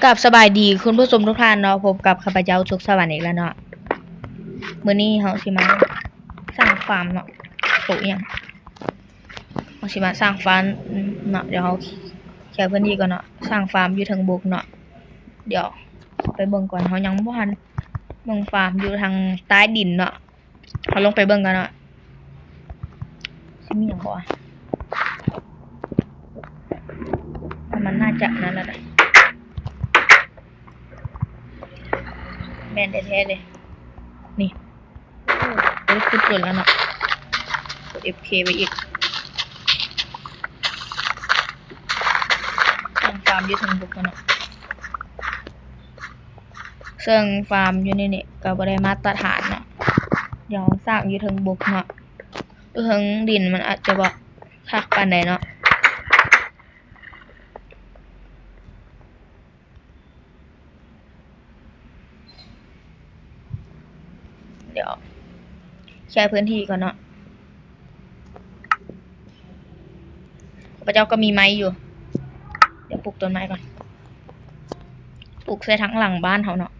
ກາບສະບາຍດີຄຸນຜູ້ຊົມທຸກທ່ານເນາະ, ພົບກັບຂ້າພະເຈົ້າສຸກສະຫວັນອີກແລ້ວເນາະ. ມື້ນີ້ເຮົາຊິມາສ້າງຟາມເນາະ, ໂຕອີ່ຫຍັງ ເຮົາຊິມາສ້າງຟາມເນາະ. ດຽວເຮົາເຄຍພື້ນທີ່ກ່ອນເນາະ, ສ້າງຟາມຢູ່ເທິງບົກເນາະ. ດຽວໄປເບິ່ງກ່ອນ, ເຮົາຍັງບໍ່ທັນເບິ່ງຟາມຢູ່ທາງໃຕ້ດິນເນາະ. ເຮົາລົງໄປເບິ່ງກັນເນາະ, ຊິມີຫຍັງບໍ່ວະ? ມັນໜ້າຈະນັ້ນລະນະ, ແມ່ນແທ້ໆເດ້. ນີ້ ໂອ້ ໄດ້ຂຸດດົນແລ້ວເນາະ, ກົດເອັຟເຄໄປອີກ. ສ້າງຟາມຢູ່ເທິງບົກກ່ອນເນາະ. ເຊິ່ງຟາມຢູ່ໃນນີ້ກໍບໍ່ໄດ້ມາດຕະຖານເນາະ, ດຽວສ້າງຢູ່ເທິງບົກເນາະ. ຢູ່ເທິງດິນມັນອາດຈະບໍ່ຄັກປານໃດເນາະ. ດຽວເຄຍພື້ນທີ່ກ່ອນເນາະ. ຂ້າພະເຈົ້າກໍມີໄມ້ຢູ່, ດຽວປູກຕົ້ນໄມ້ກ່ອນ, ປູກໃສ່ທາງຫຼັງບ້ານເຮົາເນາະ.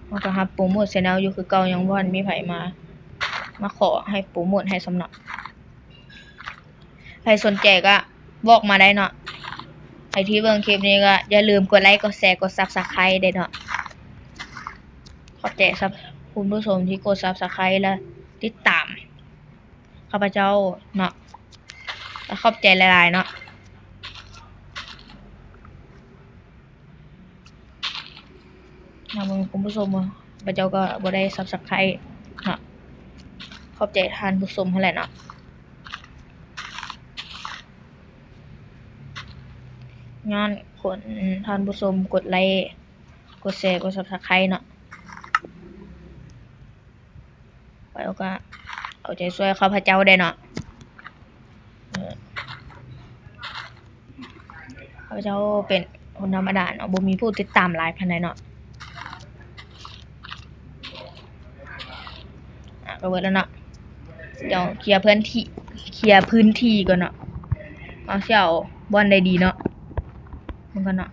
ເຮົາກໍຮັບໂປຣໂມດແຊນແນວຢູ່ຄືເກົ່າ, ຍັງບໍ່ທັນມີໃຜມາ ມາຂໍໃຫ້ໂປຣໂມດໃຫ້ຊ້ຳເນາະ. ໃຜສົນໃຈກໍບອກມາໄດ້ເນາະ. ໃຜທີ່ເບິ່ງຄລິບນີ້ກໍຢ່າລືມກົດໄລ ກົດແຊ ກົດຊັບສະໄຄເດ້ເນາະ. ຂອບໃຈສຳ ຄຸນຜູ້ຊົມທີ່ກົດຊັບສະໄຄ ແລະ ຕິດຕາມຂ້າພະເຈົ້າເນາະ, ກໍຂອບໃຈຫຼາຍໆເນາະ. ມາເບິ່ງຄຸນຜູ້ຊົມເນາະ, ຂ້າພະເຈົ້າກໍບໍ່ໄດ້ຊັບສະໄຄເນາະ. ຂອບໃຈທ່ານຜູ້ຊົມຫັ້ນແຫຼະເນາະ, ຍ້ອນຄົນ ທ່ານຜູ້ຊົມກົດໄລ ກົດແຊ ກົດຊັບສະໄຄເນາະ. ຂ້ອຍກໍເອົາໃຈຊ່ວຍຂ້າພະເຈົ້າແດ່ເນາະ. ເອີ ຂ້າພະເຈົ້າເປັນຄົນທຳມະດາເນາະ, ບໍ່ມີຜູ້ຕິດຕາມຫຼາຍປານໃດເນາະ. ອາ ກໍເບິດແລ້ວເນາະ. ດຽວເຄຍພື້ນທີ່ ເຄຍພື້ນທີ່ກ່ອນເນາະ. ເຮົາຊິເອົາບ່ອນໃດດີເນາະ? ເບິ່ງກ່ອນເນາະ.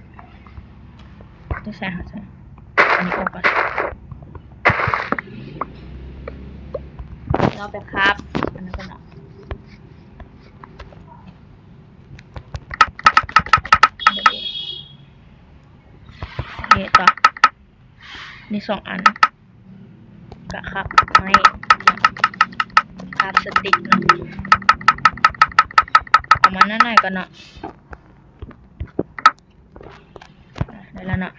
ຕ້ອງໃສ່ຫາໃສ່ ອັນນີ້ອອກກ່ອນ. ເຮົາໄປຄາບອັນນັ້ນກ່ອນເນາະ. ນີ້ຕໍ່ ນີ້ສອງອັນ ກະຄາບໄມ້ ຄາບສະຕິກເນາະ. ເອົາມາໜ້ອຍໆກ່ອນເນາະ. ອາ ໄດ້ແລ້ວເນາະ.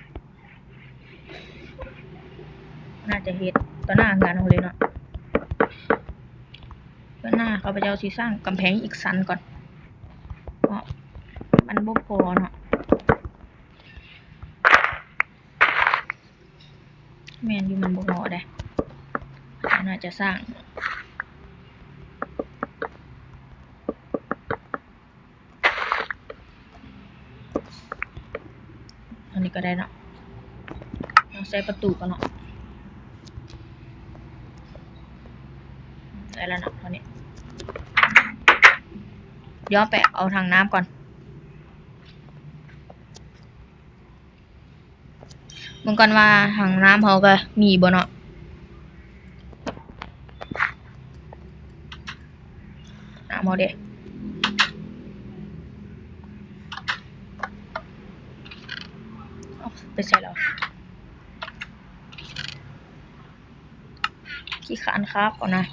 ໜ້າຈະເຮັດຕໍ່ໜ້າເຮືອນເຮົາເລີຍເນາະ. ເບື້ອງໜ້າຂ້າພະເຈົ້າຊິສ້າງກຳແພງອີກຊັ້ນກ່ອນ ເພາະມັນບໍ່ພໍເນາະ. ແມ່ນຢູ່ ມັນບໍ່ພໍເດ້. ໜ້າຈະສ້າງ ອັນນີ້ກໍໄດ້ເນາະ. ເຮົາໃສ່ປະຕູກ່ອນເນາະ. ໄດ້ແລ້ວເນາະ ເທົ່ານີ້. ດຽວໄປເອົາຖັງນ້ຳກ່ອນ. ເບິ່ງກ່ອນວ່າຖັງນ້ຳເຮົາກໍມີບໍ່ເນາະ. ນ້ຳເຮົາເດ້ ເອົາໄປໃສ່ແລ້ວ ຂີ້ຄ້ານຄາບເອົານະ.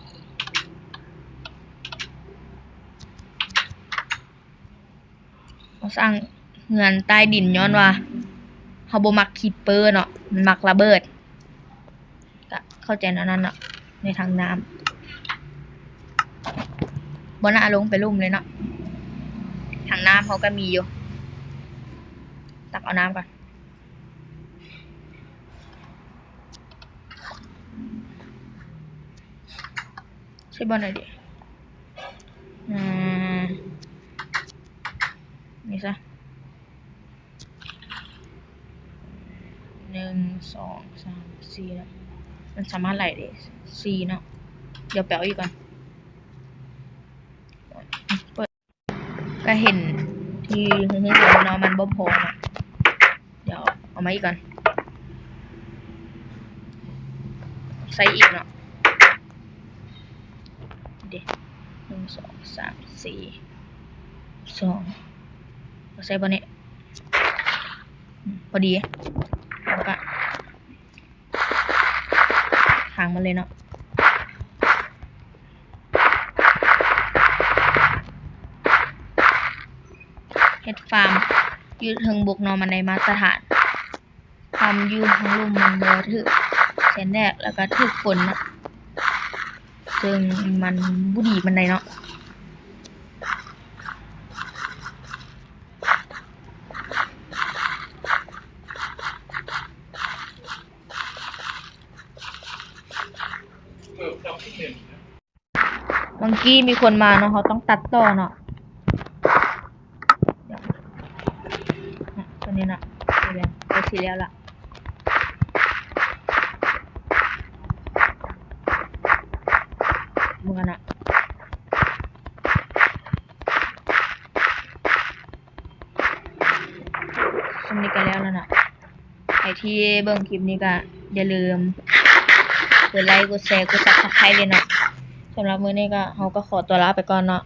ເຮົາສ້າງເຮືອນໃຕ້ດິນຍ້ອນວ່າເຮົາບໍ່ມັກຄີບເປີເນາະ, ມັນມັກລະເບີດ. ກະເຂົ້າໃຈແນວນັ້ນເນາະ. ໃນຖັງນ້ຳ ບໍ່ໜ້າລົງໄປລຸ່ມເລີຍເນາະ. ຖັງນ້ຳເຮົາກະມີຢູ່. ຕັກເອົານ້ຳກ່ອນ. ໃສ່ບ່ອນໃດດີ? ອືມ ນີ້ຊະ. ໜຶ່ງ ສອງ ສາມ ສີ່ ແລ້ວ ມັນສາມາດໄຫຼໄດ້ສີ່ເນາະ. ດຽວໄປເອົາອີກກ່ອນ. ເປີດ ກະເຫັນທີ່ເຮືອງເນາະ ມັນບໍ່ພໍເນາະ. ດຽວເອົາມາອີກກ່ອນ ໃສ່ອີກເນາະ. ເດ ໜຶ່ງ ສອງ ສາມ ສີ່ ສອງ ເອົາໃສ່ບ່ອນນີ້ ອືມ ພໍດີ ແລ້ວກະ ທາງມັນເລີຍເນາະ. ເຮັດຟາມຢູ່ເທິງບົກເນາະ ມັນໄດ້ມາດຕະຖານ. ຟາມຢູ່ທາງລຸ່ມມັນບໍ່ຖືກແສງແດດ ແລ້ວກະຖືກຝົນເນາະ ເຊິ່ງມັນບໍ່ດີປານໃດເນາະ. ບາງທີມີຄົນມາເນາະ ເຮົາຕ້ອງຕັດຕໍ່ເນາະ. ຕົວນີ້ເນາະ ໃກ້ຊິແລ້ວລະ ເບິ່ງກັນເນາະ. ສ່ຳນີ້ກະແລ້ວແລ້ວເນາະ. ໃຜທີ່ເບິ່ງຄລິບນີ້ກະຢ່າລືມກົດໄລ ກົດແຊ ກົດ Subscribe ເລີຍເນາະ. ສຳລັບມື້ນີ້ກະ ເຮົາກະຂໍຕົວລາໄປກ່ອນເນາະ.